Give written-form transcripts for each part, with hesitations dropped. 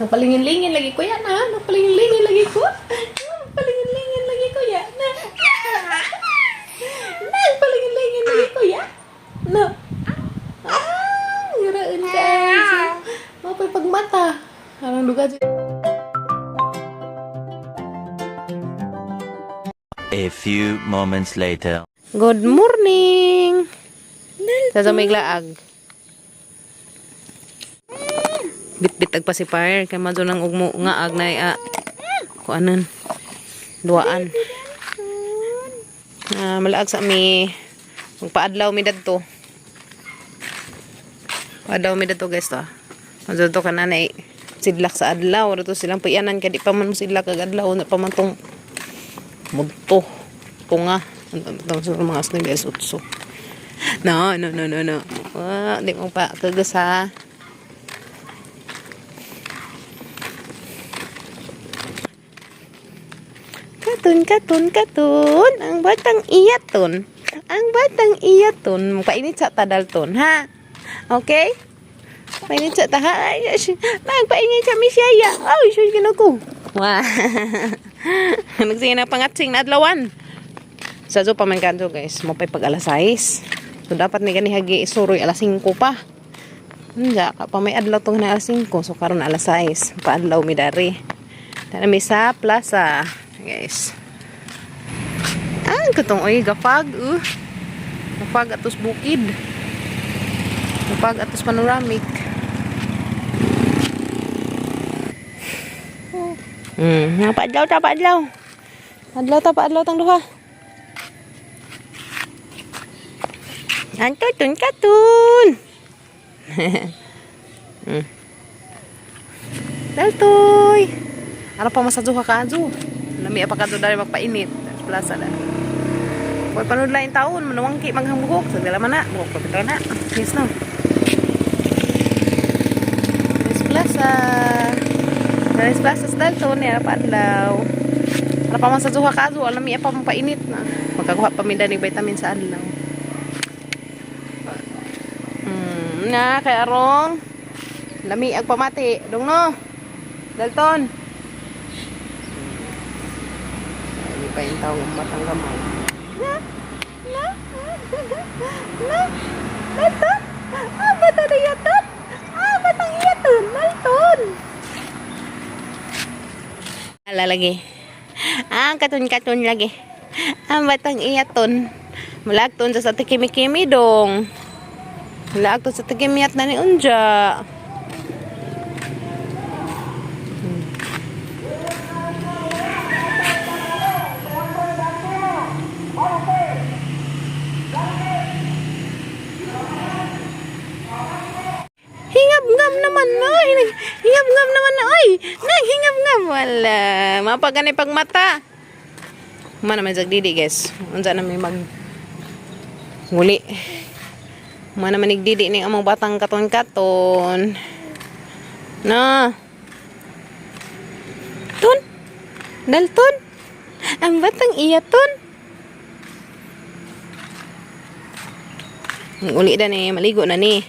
Nagpalingin-lingin lagi ko yan ha. Nagpalingin-lingin lagi ko. Nagpalingin-lingin lagi ko yan na. Nagpalingin-lingin lagi ko yan. No. Ah, giraan guys. Mapay pagmata. Arang duga. A few moments later. Good morning. Sa may glaag. Bitbit ag pacifier kay madto nang ugmo nga ag nay a kuanon. Duaan. Ah, malaag sa mi magpaadlaw mi dadto. Paadlaw mi dadto guys to. Madto to kananay sidlak sa adlaw to silang puyanan kay di pa man mo sidlak ag adlaw na pa man tong mudto tunga. Ang siguro mga asno guys utso. No, no, no, no, no. Wa, di mo pa kagas ha. Katun, katun, katun. Ang batang iyaton. Ang batang iyaton. Mukainit sa tadalton, ha? Okay? Painit sa ta, ha? Ay, nagpainit sa misiyaya. Ay, sus, ginako. Wah. Nagsige na pangatsing na adlawan. Sa zo pa man kanto, guys. Mapay pag alas 6. So, dapat ni gani hagi isuroy alas 5 pa. Hindi, ka pa may adlaw tong na alas 5. So, karon alas 6. Paadlaw mi dari. Tara mi sa plaza, guys. Ah, katong oy gafag. Gafag atos bukid. Gafag atos panoramic. Paadlaw ta, paadlaw. Adlaw ta, paadlaw tang duha. Anto tun katun. Daltoy. Ano pa masadyo ka kaadyo? Lami pa kadto dari magpainit. Sa plaza na. Hoy panood lain taon, manuwangki maghambukok. Sa dala man na, buhok pa bitaw na. Yes no. This plaza. This plaza sa Dalton, niya pa adlaw. Ano pa man sa duha ka adyo, alam pa mapainit na. Magkakuha pa mi dani vitamin sa adlaw. Na kay arong lami ag pamati, dong no. Dalton. Ay, pa yung tawag ang batang gamay. Na! Na! Na! Dalton! Ah, batang iyaton! Ah, batang iyaton! Dalton! Ala lagi. Ah, katun-katun lagi. Ang batang iyaton. Malagton sa tikimi-kimi dong. Malagton sa tikimiyat na ni Unja. Hingab-ngab naman no. Hingab-ngab naman na. Oy, naghingab-ngab. Wala. Mapagani pag mata. Mana man didi guys. Unsa na may mag nguli. Mana man nigdidi ning among batang katon-katon. Na. Ton. Dalton. Ang batang iyaton. Uli na ni, maligo na ni.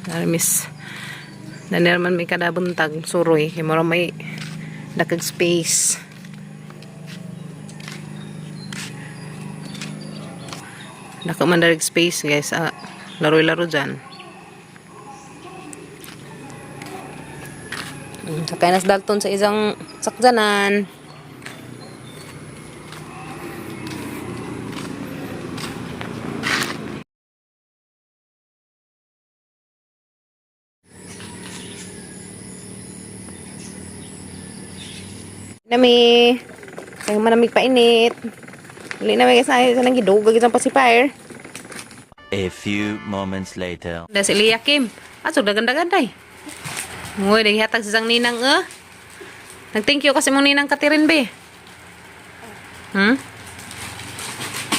Dari miss. Nanir man may kada buntag suroy kay mura may dakag space. Dako man darag space guys. Ah, laro-laro dyan. Sakay na si Dalton sa isang sakjanan. Nami. Kaya manamig painit. Uli na may guys na nang gidugag isang pacifier. A few moments later. Da si Lia Kim. Aso dagan-dagan day. Uy, naghihatag sa isang ninang eh. Nag-thank you kasi mong ninang Katirin be.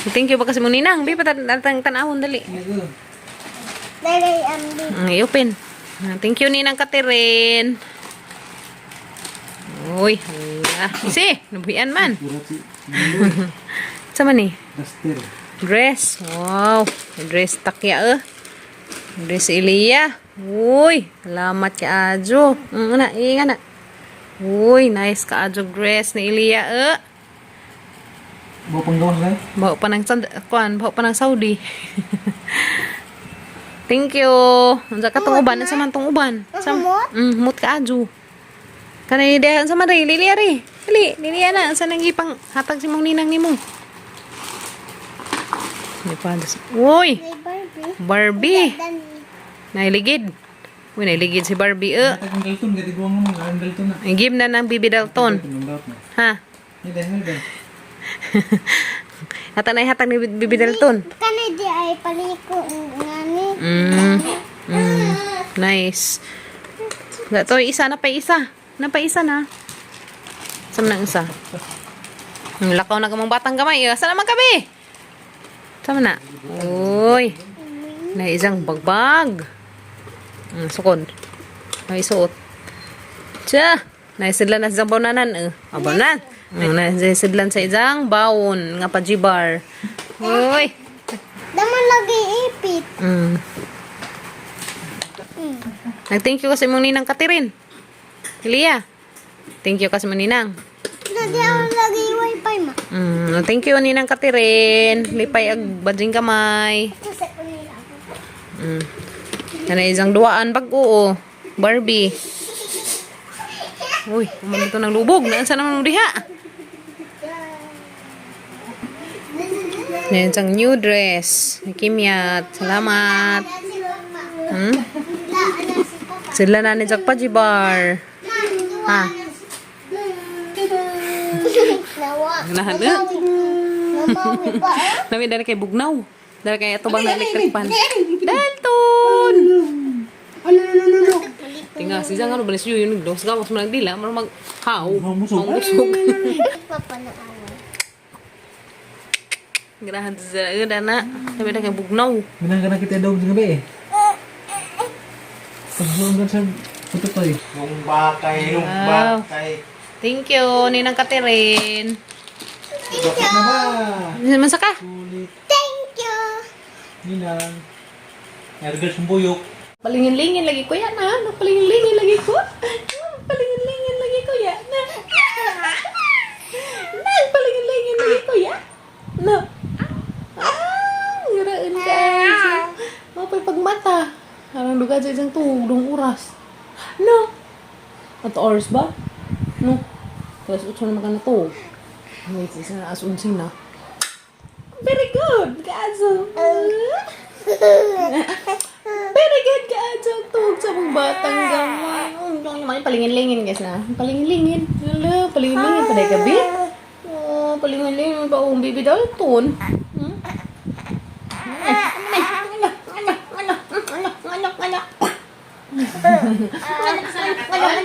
Nag-thank you ba kasi mong ninang? Be, patatang tanawon dali. Dalay ang big. I-open. Ah, thank you ninang Katirin. Uy, hala. Isi, nabuhian man. Sa man eh? Duster. Dress. Wow. Dress takya eh. Dress Ilya. Uy, salamat ka Ajo. Na, inga na. Uy, nice ka Ajo dress ni Ilya eh. Bawa pang gawas eh. Bawa pa ng kuan, bawa pa ng Saudi. Thank you. Unsa ka tong uban? Unsa man tong uban? Sa Humot? Humot ka Ajo. Kanay diha unsa man ri Lilia ri. Dili, Lilia na unsa nang gipang hatag si mong ninang nimo. Di pa. Uy, May Barbie. Barbie. Dani. Nailigid. Uy, nailigid si Barbie. Eh. Ang Dalton, gati guwang mo, ang Dalton na. Give na ng Bibi Dalton. Dalton na. Ha? Hindi, hindi. Hata na hatag ni Bibi Dalton. Kanay di ay paliko nga ni. Nice. Ito, isa na pa isa. Na pa isa na. Saan na ang isa? Lakaw na kamong batang gamay. Eh, saan naman kami? Saan na? Uy. Na isang bagbag. Sukod. Ay, suot. Tsa! Naisidlan na sa isang bawnanan. Eh. Ah, bawnan. Naisidlan sa isang bawon. Nga pa jibar. Uy. Daman lagi ipit. Nag-thank you kasi mong ninang Katirin. Lilia. Thank you kasi mong ninang. Lagi ako lagi wifi ma. Thank you ninang Katirin. Lipay ag badjing kamay. Ito sa kanila ako. Kana isang duaan bag-oo. Barbie. Uy, kuman ito ng lubog. Naan sa naman mo diha? Yan isang new dress. Ni Kimyat. Salamat. Si Papa. Laan na si Papa. Sila na ni Jack Pajibar. Ah. Nawa. Ganahan na. Namawi pa eh. Nami dali kay bugnaw. Dali kay ato bang na electric pan. Dalton! Tinga, si Zang ano ba siyo yun dos gawas man dila mar mag haw. Mamusog. Mamusog. Papa na away. Ganahan sa dana. Nami dali kay bugnaw. Minang ka na kita daw sa gabi eh. Pagsusuan ka sa putok eh. Nung bakay, nung Wow. bakay. Thank you, Ninang Katirin. Thank you. Na ba? Mansa ka? Sulit. Thank you. Ninang. Ergal sumbuyok. Palingin-lingin lagi ko yan ha. Palingin-lingin lagi ko. Palingin-lingin lagi ko yan na. Nagpalingin-lingin lagi ko ya. No. Ah, ngiraan ka. Mapay pagmata. Arang duga sa isang tuog dong oras. No. At oras ba? No. Alas 8 naman ka na tuog. Wait, isa na alas 11 na. Very good, Kazo. Very good, Kazo. Ang tuog sa mong batang gamay. Oh, ang naman palingin-lingin, guys na. Palingin-lingin. Hala, palingin-lingin pa dahil gabi. Oh, palingin-lingin pa akong baby Dalton. Hmm? Ano, ano, ano, ano, ano, ano, ano, ano,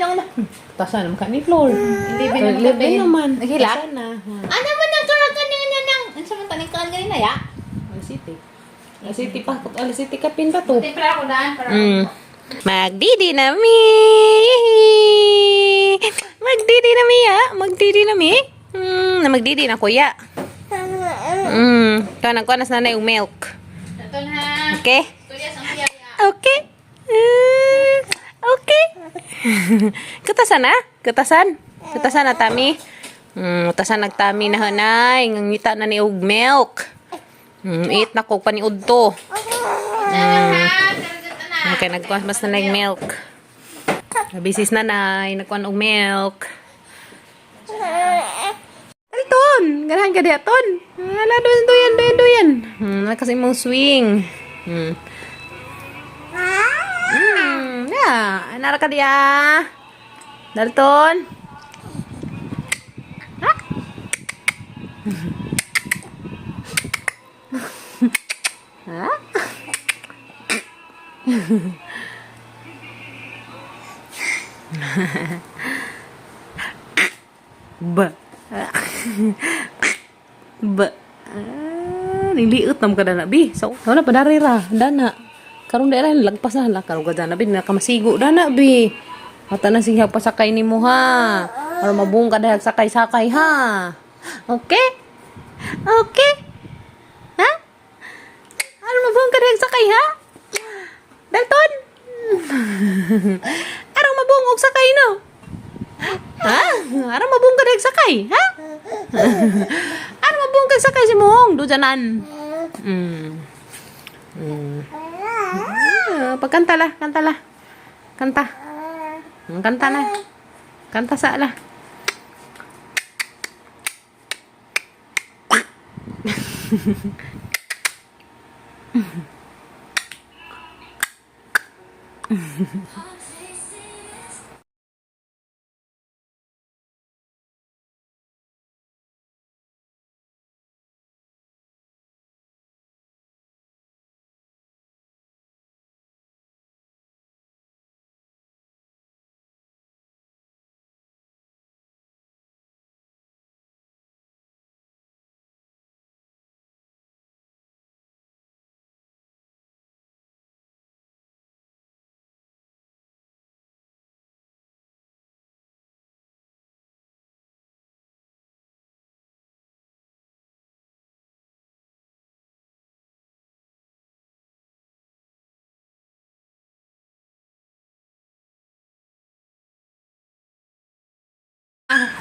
ano. Tasa naman ka ni Flor. 11 naman 11 naman. Naghilak? Tasa na. Ano man ang karoon ka nang nang ano sa man taning kaan ganina ya? Alas City. Alas City pa. Alas City kapin pa to. Timpla ako daan para Magdidi na mi. Magdidi na mi ha. Magdidi na mi. Na magdidi na kuya. Kanang kuha na sa nanay og milk. Aton ha. Okay? Tuya sa biyaya. Okay. Okay. Kutasan na? Kutasan? Kutasan na tami? Kutasan nagtami na hanay. Ngangita na ni og milk. Eat na ko paniud to. Okay, nagkuha mas na nag milk. Bisis na nay, nagkuha og milk. Alton! Ganahan ka diya, Ton. Ala, doon, doon, doon, doon. Kasi mong swing. Yeah. Anara ka diya. Dalton. Ah. Ha? Ba. Ba. Ah, niliut nam ka dana bi. So, wala pa dari ra, dana. Karon dara lagpas na lang karon ka dana bi nakamasigo dana bi. Ata na siya pasakay nimo ha. Aron mabuong ka dahil sakay-sakay ha. Okay? Okay? Ha? Ano mabuong ka rin sakay, ha? Dalton! Arang mabuong og sakay, no? Ha? Arang mabuong ka rin sakay, ha? Arang mabuong ka sakay si Muhong, dujanan. Ah, pagkanta la, kanta la. Kanta. Kanta na. Kanta sa la.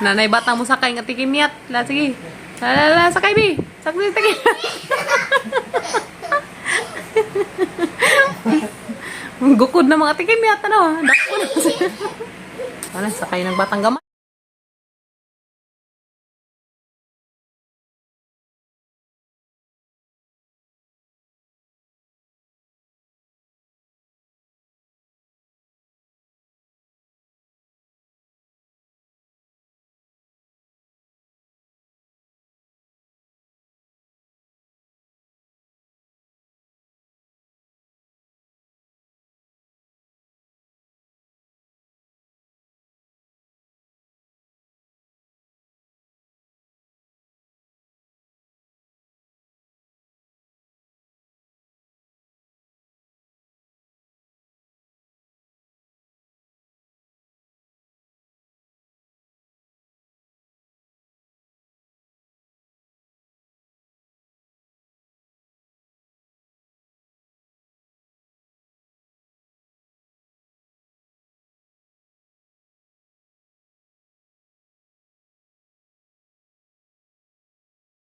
Nanay bata mo sakay nga tikimyat. La sige. La la la sakay bi. Sakay tikim. Gukod na mga tikimyat ano. Dako na. Wala sakay ng batang gamay.